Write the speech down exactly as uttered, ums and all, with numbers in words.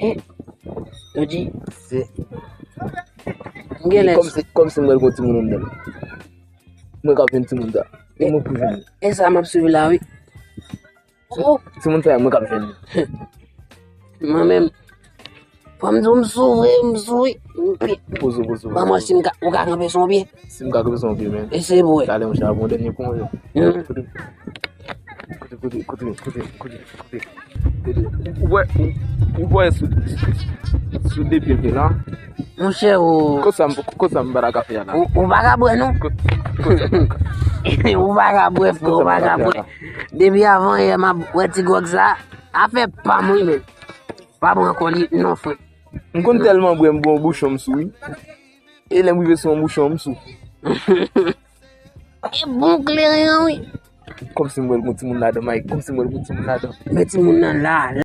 Eh, Dodji. Se. M gen lè. Kòmsi, kòmsi m wè l gon timoun anndan l. Mwen k ap jwenn timoun sa. E mwen pou jwenn. E sa m ap swiv la, wi. Oh. Timoun sa, mwen k ap jwenn. Mwen menm. Fò m di w, m sou vre, m sou wi. M pi. Poze w, poze w. Ban m wè si m ka, ou ka kanpe sou yon pye. Si m ka kanpe sou yon pye, men. Eseye pou wè. Talè, monchè, ap yon dènye kou, monchè. Hmm. Kote, kote, kote, kote, kote, kote, kote. Ou wè, ou, ou wè sou, sou de pye m la. Monchè, ou. Kot sa m, kot sa m pa ta ka fè a la? Ou, ou pa ka bwè, non? Kot, kot sa m pa ka fè a la? Ou pa ka bwè, frè, ou pa ka bwè. Depi avan yè, m ap bwè ti gwòg sa. Afè pa m, wi, men. Pa m ankò li, non, frè. M konn tèlman bwè, m bwè yon bouchon, m sou, wi. E lè m rive sou yon bouchon, m sou. E bon kleren an, wi. Kòmsi m wè l gon timoun ladan, Mike. Kòmsi m wè l gon timoun ladan. Men timoun nan la,